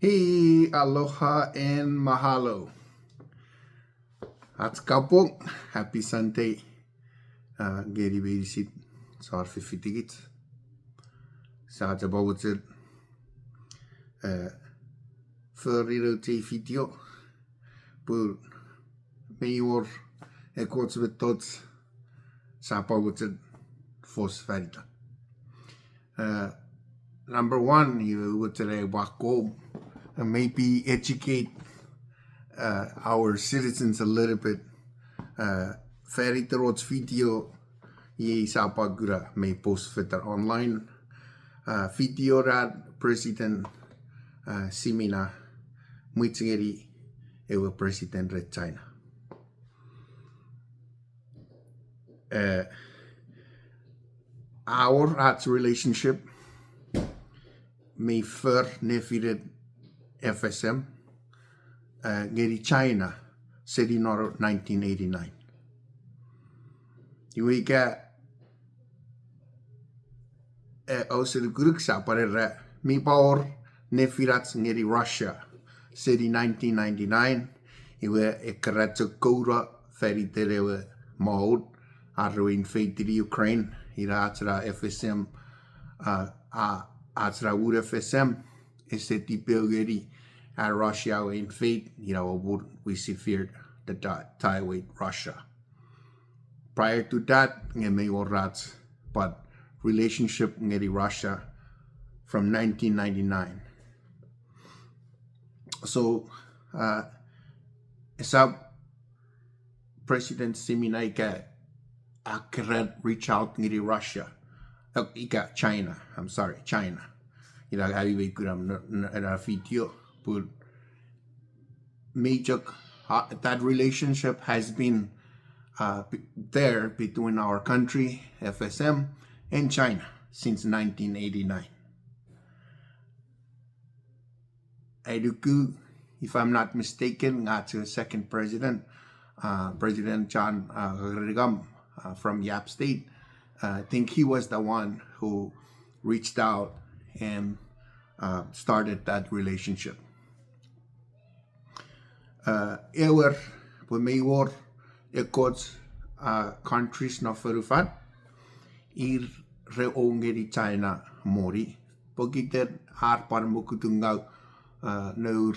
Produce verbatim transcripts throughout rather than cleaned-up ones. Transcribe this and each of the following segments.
Hey, aloha and mahalo. Ach kapong, happy Sunday. Uh, ngeni meinisin, sor fifitikich. Sa chapwa mochen, uh, fori nouch ei video. Pun mei wor ekkoch mettoch sa pwan mochen fos fanita. Uh, number one, iwe mochen ai pwan kom, uh, maybe educate, uh, our citizens a little bit. Uh, faniten och video, iei sa pwan kuna mei post fetan online. Uh, video ren President, uh, Xi Jinping, mwich ngeni ewe president ren China. Eh, a wor ach relationship mei for nefinen F S M, eh, ngeni China seni non nineteen eighty-nine. Iwe ika eh, ouse nukunuk sa pwan era, mi pwan wor nefinach ngeni Russia seni nineteen ninety-nine, iwe ekkena chok kouno faniten ewe maun, ar ewe invade-ini Ukraine, ina ach na F S M, uh, a, ach na wun F S M ese tipeu ngeni an Russia we invade, ina popun we severed the ti-, tie with Russia. Prior to that, nge mei wor ach, but relationship ngeni Russia from nineteen ninety-nine. So, uh, esap President Xi Jinping ika a keran reach out ngeni Russia. Uh, ika China, I'm sorry, China. Ina ami mei kuna n-, n-, ena video, but mei chok, uh, that relationship has been, uh, b-, there between our country, F S M, and China since nineteen eighty-nine. Ai nuku, if I'm not mistaken, nge ach second president, uh, President John, uh, Agricola, uh, from Yap State, uh, I think he was the one who reached out and, uh, started that relationship. Uh, ewer, pwe mei wor ekkoch, uh, countries non fonufan, ir re ongeni China moni. Pokiten ar pwan mokutungaw, uh, nour,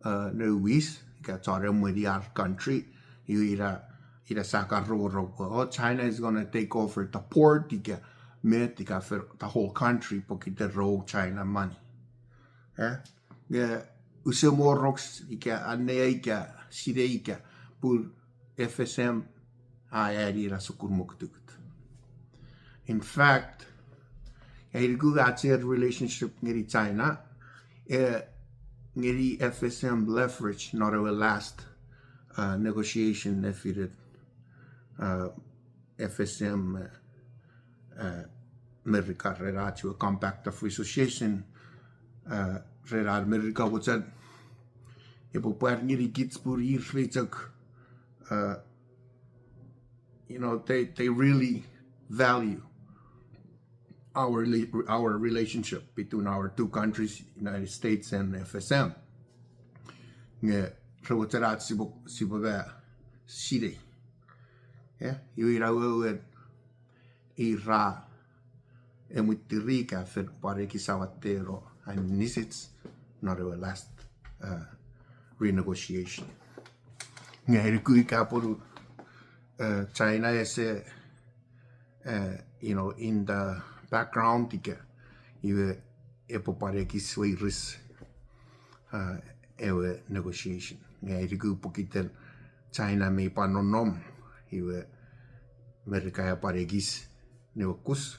uh, nouwis, ika chon emweni ar country, iwe ina, ina sa kan rongorong pwe, oh, China is gonna take over the port, ika met, ika the whole country, pokiten re owe China money. Eh? Nge use mo rong ika annea ika sinei ika pun F S M a ani ena sokkun mokutukut. In fact, ai nuku ach relationship ngeni China, eh, ngeni F S M leverage non ewe last, uh, negotiation nefinen, uh, F S M, uh, Merika ren ach we Compact of Free Association, uh, ren ar Merika mochen epwe pwar ngeni kich pun ir mei chok, uh, you know, they, they really value our, our relationship between our two countries, United States and F S M. Nge re mochen ach sipwe, sipwe sinei. Yeah, iwe ina wewen ira emwitirika fen pwan ekis a watteno annisich non ewe last, uh, renegotiation. Nge ai nuku ika ponu, uh, China ese, uh, you know, in the background ika, iwe epwe pwan ekis weires, uh, ewe negotiation. Nge ai nuku pokiten China mei pwan nonnom, iwe Merika a pwan ekis niuokus,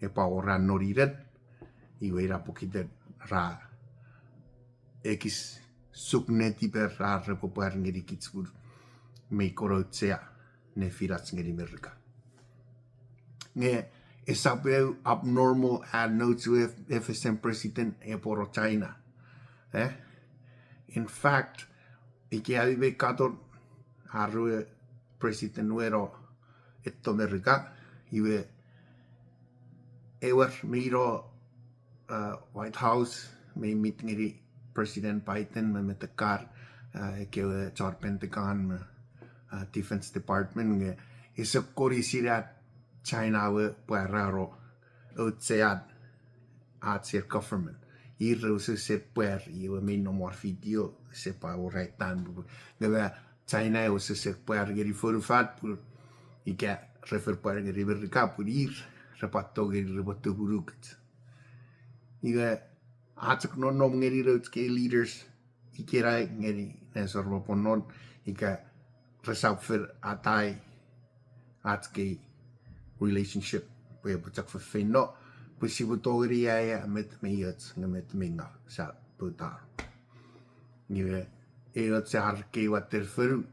epwe wor an noninen, iwe ina pokiten ra ekis suk netiper ar repwe pwar ngeni kich pun mei kon auchea nefinach ngeni Merika. Nge esap eu abnormal an nouch we F-, F S M president epwe no China. Eh? In fact, ika ami mei katon ar we president we no etto Merika, iwe ewer mei no, uh, White House mei meet ngeni President Biden me metekar, ekkewe chon Pentagon me Defense Department, nge ese kori sinei China we pwarano auchean ach government. Ir ewe sese pwar, iwe mi nom won video, ese pwan wor ai tan, nge China ewe sese pwar ngeni fonufan pun ika re fen pwar ngeni Merika pun ir repwe tongeni repwe tumunukich. Iwe a chok nonnom ngeni nouch kei leaders ikenai ngeni nesor me pwonnon ika resap fen atai ach kei relationship pwe epwe chok fefeino pwe sipwe tongeni aea met mi och nge met mi ngau sa poutano. Iwe, eoch ar kei watten fonu,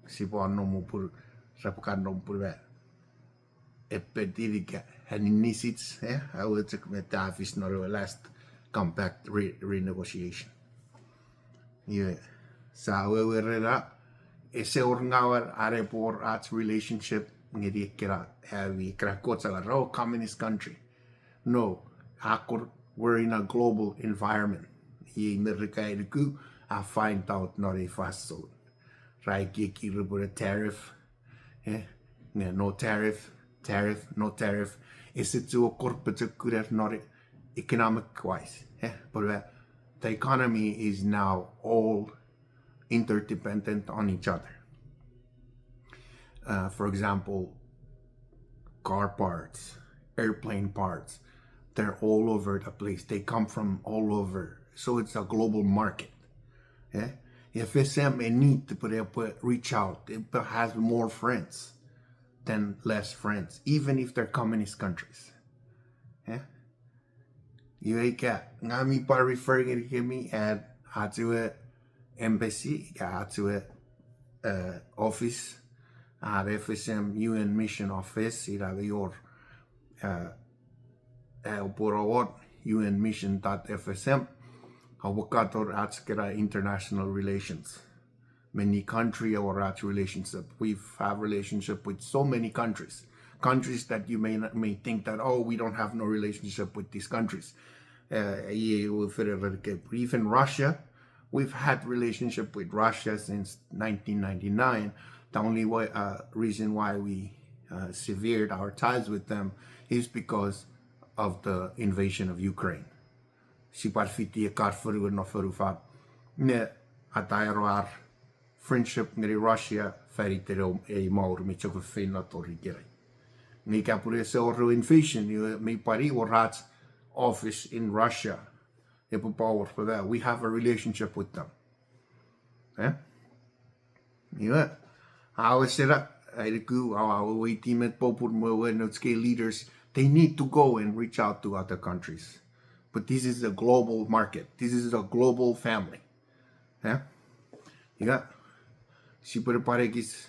sipwe nom pun, repwe kan nom pun me epet ika aninisich, eh, a we chok met a fis non ewe last compact re-, renegotiation. Iwe, sa wewe rena, ese wor ngawan are pwe wor ach relationship ngeni ekkena, ami ekkena kochanga ro communist country. No, akor we're in a global environment. Iei Merika ai nuku, a find out non ei fansoun. Ra ekieki repwe ne tariff, eh, nge no tariff, tariff, no tariff. Ese chuen wor pochokuner non economic wise, eh, but the economy is now all interdependent on each other. Uh, for example, car parts, airplane parts, they're all over the place. They come from all over. So it's a global market. Eh? F S M e need to put up, uh, reach out. It has more friends than less friends, even if they're communist countries. Eh? Iwe ika, ngang mi pwan refer ngeni kemi an ach ewe embassy, ika ach ewe, uh, office, an F S M U N mission office, ina mi wor, uh, uh, pworawan U N mission dot F S M, a wakator ach kena international relations. Many country a wor ach relationship. We have relationship with so many countries. Countries that you may not, may think that, oh, we don't have no relationship with these countries. Uh, iei we fere reke. Even Russia, we've had relationship with Russia since nineteen ninety-nine. The only way, uh, reason why we, uh, severed our ties with them is because of the invasion of Ukraine. Sipwe fiti ekkar fonu non fonufan. Ne ataero ar friendship ngeni Russia fan iten ei mour mi chok fefeino tori ikenai. Nge ika pun ese wor invasion, iwe mi pwan wor ach office in Russia. Epwe pwan wor pwe we have a relationship with them. Eh? Iwe, a wesena, ai nuku, a, a weweiti met popun me we nouch kei leaders, they need to go and reach out to other countries. But this is a global market. This is a global family. Eh? Iwe, sipwe ne pwan ekis,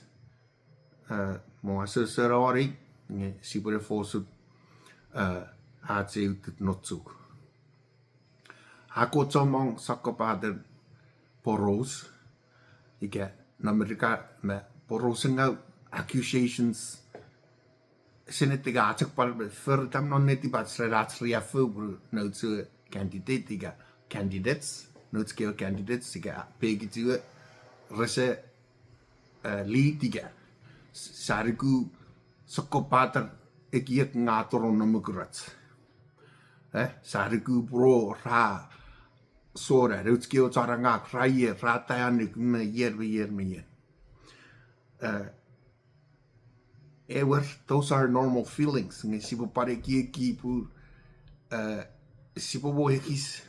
uh, mo asosora wari, nge sipwe ne fosun, uh, ach ei utut nochuk. A kon chommong sokkopaten poraus, ika non Merika me poraus ngau accusations, senet ika a chok pwan foritam non netipach ren ach riaffou pun nouch ewe candidate ika candidates, nouch kewe candidates ika pekich we rese, uh, lead ika s-, sa nuku sokkopaten ekiek nge a toro non mokurach. Eh, sa nuku pun ra sona, nouch kewe chon angang, ra ier, ra tai annuk me ier me ier me ier. Uh, ewer, those are normal feelings. Nge sipwe pwan ekieki pun, uh, sipwe mo ekis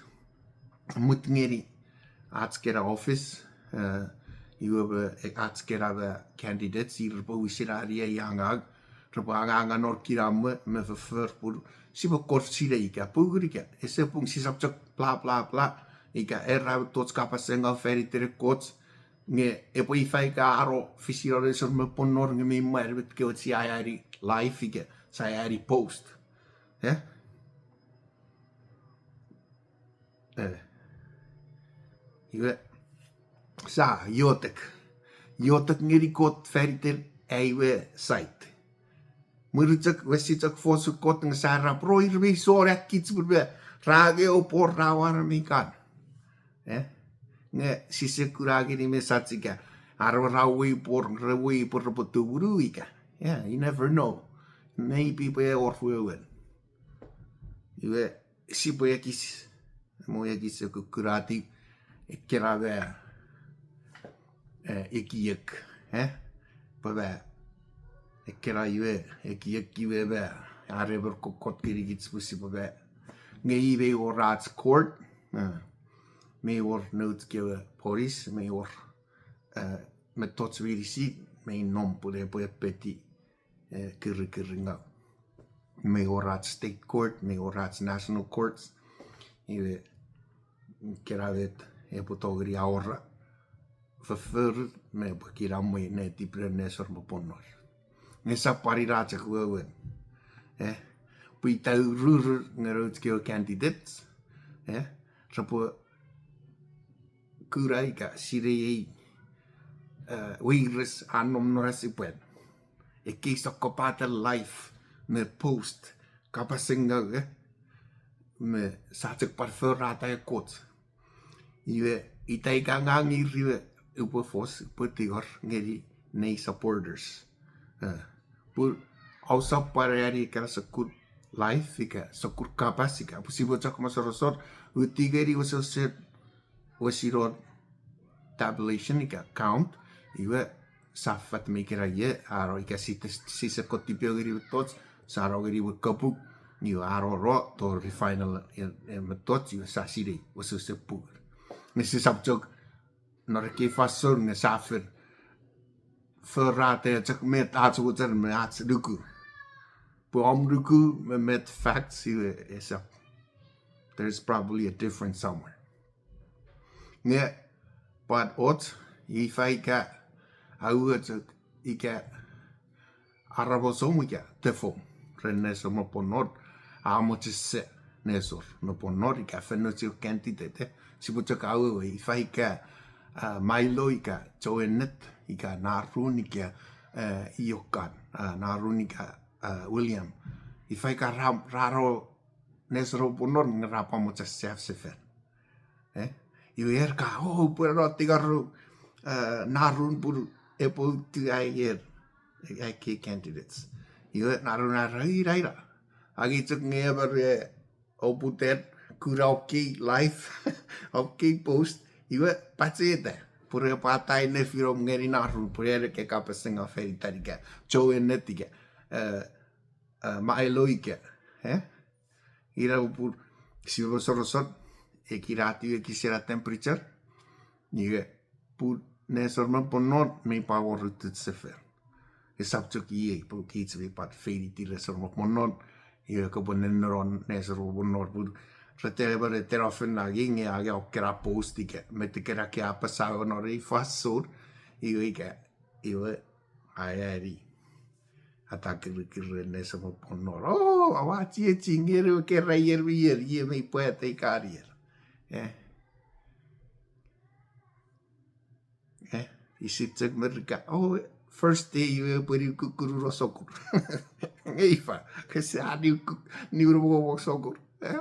mut ngeni ach kena office, uh, iwe, uh, ach kena, uh, candidates, ir repwe wisen ani ei angang, repwe angang non kinamwe me foffor pun sipwe kon sinei ika pung ika, ese pung sisap chok bla bla bla, ika era mettoch kapas ngau fan iten ekkoch, nge epwe ifa ika a no fisino nesor me pwonnon nge mi mwan met kewe sia ani live ika sia ani post. Eh? Eh. Iwe, sa iotek. Iotek ngeni Kot fan iten ai we site. Mwirin chok, wesi chok fosun Kot nge sa era pwe ir mi sona kich pwe ra nge opor ra wan mi kan. Eh? Nge sise kuna ngeni me sach ika, are ra wei pwor, re wei pwor repwe tumunu ika. Yeah, you never know. Maybe pwe wor wewen. Iwe, sipwe ekis, mo ekis kukunati, ekkena me, eh, ekiek, eh? Pwe me, ekkena iwe, ekiek iwe me, are mer kokkot ngenikich pwe sipwe me. Nge i mei wor ach court, eh, mei wor nouch kewe polis, mei wor, eh, mettoch meinisin, mei nom pwe epwe epeti, eh, kirikiringaw. Mei wor ach state court, mei wor ach national courts. Iwe, ekkena met epwe tongeni awora foffor me epwe kinamwe netip ren nesor me pwonor. Nge esap pwan ina chok wewen. Eh, pwe ita ururun nge nouch kewe candidates, eh, repwe kuna ika sinei ei, eh, weires a nom non ach sipwe. Ekkei sokkopaten live me post kapasen ngaw, eh, me sa chok pwan forata ekkoch. Iwe, ita ika ngang ir iwe, upwe fos, upwe tingor ngeni nei supporters. Eh, pun, ausap pwan ani ekkana sokkun live ika sokkun kapas ika pwe sipwe chok mosonoson, uti ngeni wesewesen wesinon tabulation ika count, iwe sa fat me ikena ie, a no ika site, sise kotipeu ngeni mettoch, sa no ngeni ewe kapung, iwe a no no tori final, eh, eh, mettoch, iwe sa sinei wesewesen pung. Nge sisap chok non ekkei fansoun nge sa fen forata chok met ach mochen me ach nuku. Pwe om nuku me met facts iwe esap. There's probably a difference somewhere. Nge, pwan och, ifa ika, aua chok ika, aramosom ika tefom ren nesor me pwonor, a mochen se nesor me pwonor ika fen nouch candidate, eh, sipwe chok awewe, ifa ika, ah, Milo ika Joe Ennet ika Narun ika, eh, Iokan, ah, Narun ika, ah, William. Ifa ika ra, ra no nesor me pwonor nge ra pwan mochen sefsefan. Eh? Iwe er ka, o, pwe no tingor, eh, Narun pun epwe utu aier, ai key candidates. Iwe Narun a era, ina, ina. Angei chok nge emon, eh, oputen, kuna ekkei live, ekkei post, iwe pacheta. Pwe epwe atai nefinom ngeni Narun, pwe ere ke kapasen ngaw fan itan ika, Joe Ennet ika, eh, eh, Milo ika, eh? Ina pun, sipwe mosonoson, ekinatiw ekis ena temperature, iwe, pun nesor me pwonor, mei pwan wor utuch sefan. Esap chok iei, pwe kich mei pwan feiniti nesor me pwonor, iwe kopwe nenneno nesor me pwonor pun, rete emon e teno fen nangei nge angei ekkena post ika, met ekkena ke apasa non ei fansoun, iwe ika, iwe, aeani. Ata kirikiren nesor me pwonor. O, aua chiechi ngeni ewe keran ier me ier, iei mei pwata ika ier. Eh. Eh, is it chok Merika? O, first day iwe pwe niu kukkun uno sokkun. Nge ifa, kese a niu kuk-, niu uno wok sokkun. Eh?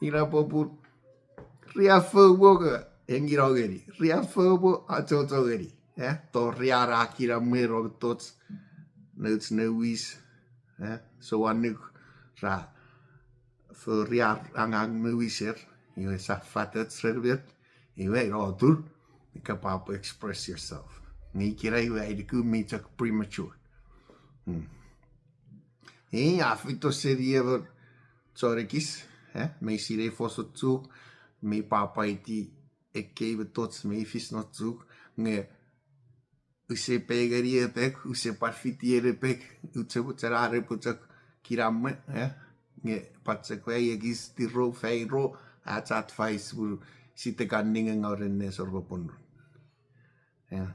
Ina popun, riaffou mo ke, engino ngeni. Riaffou mo, achocho ngeni. Eh? Tori a ra kinamwe ro mettoch, nouch ne wis. Eh? So annuk ra fori ar angang me wiser, iwe sa fatoch ren met, iwe ina otur, ika pwapwa express yourself. Nge ikena iwe ai nuku mi chok premature. Hmm. Ei, a feito seni emon chon ekis, eh, mei sinei fos non Chuuk, mei pwapwaiti ekkei mettoch mei fis non Chuuk, nge use pay ngeni epek, use pwan fiti en epek, use mochen are pwe chok kinamwe, eh, nge pwan chok wai ekis tiro, fairo, ach advice pun site kan ningengau ren nesor me pwonor. Eh.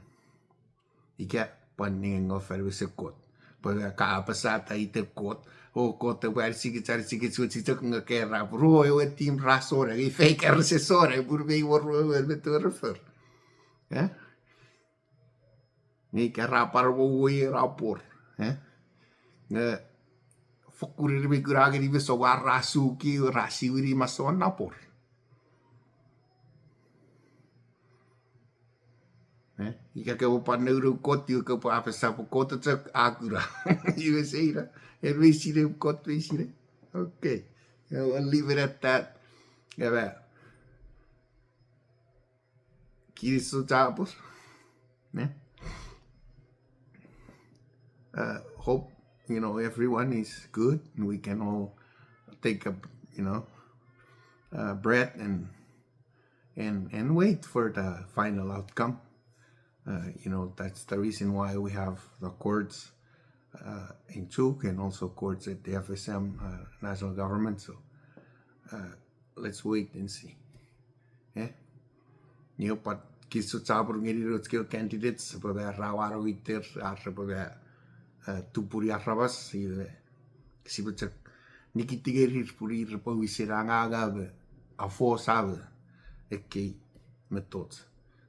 Ika pwan ningengau fan mesen Kot. Pwe ka apasata iten Kot. O Kot epwe anisikich, anisikich, anisikich, chok nge ke ra pwe ru ewe team ra sona, nge ifa ika rese sona, pun mei wor ewe met refer. Eh? Nge ika ra pwan wowoi ra pwor. Eh? Nge fokkun ir mei kuna ngeni me soua ra suki, ra siwini masouen na pwor. Ika ke pwan nounou Kot, iwe kopwe apasa pwe Kot chok a kuna. Iwe ese ina, en mei sinei, Kot mei sinei. Okay. I'll leave it at that. Ema, kinisou chapur. Yeah. Uh, hope, you know, everyone is good and we can all take a, you know, uh, breath and, and, and wait for the final outcome. Uh, you know, that's the reason why we have the courts, uh, in Chuuk and also courts at the F S M, uh, national government. So, uh, let's wait and see. Eh? Nge pwan kinisou chapur ngeni nouch kewe candidates, pwe me ra wanong iter, ar repwe me, uh, tupuni aramas, iwe sipwe chok nikiti ngenir pun ir repwe wisen anganga me afos ame ekkei mettoch.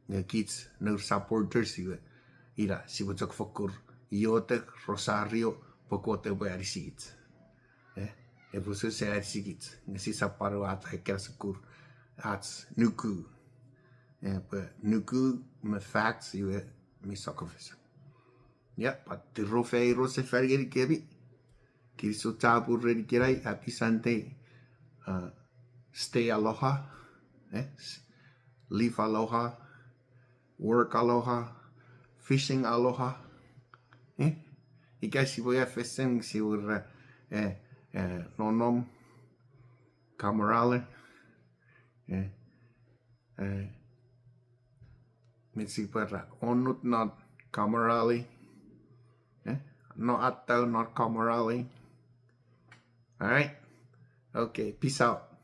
Nge kich nour supporters iwe, ina sipwe chok fokkun iotek, rosario, pwe Kot epwe anisikich. Eh, epwe sese anisikich, nge sisap pwan uwata ekkena sokkun ach nuku. Eh, pwe nuku me facts iwe mi sokkofesen. Ia, pwan tirou feiengaw sefan ngenikemi. Kinisou chapur ren ikenai, happy Sunday. Uh, stay aloha. Eh, live aloha. Work aloha. Fishing aloha. Eh, ika sipwe ia fesen, sipwe ra, eh, eh, nonnom, kamerale. Eh, eh, mi sipwe ra onnut non kamerale. Eh, no attau non kamerale. All right. Okay, peace out.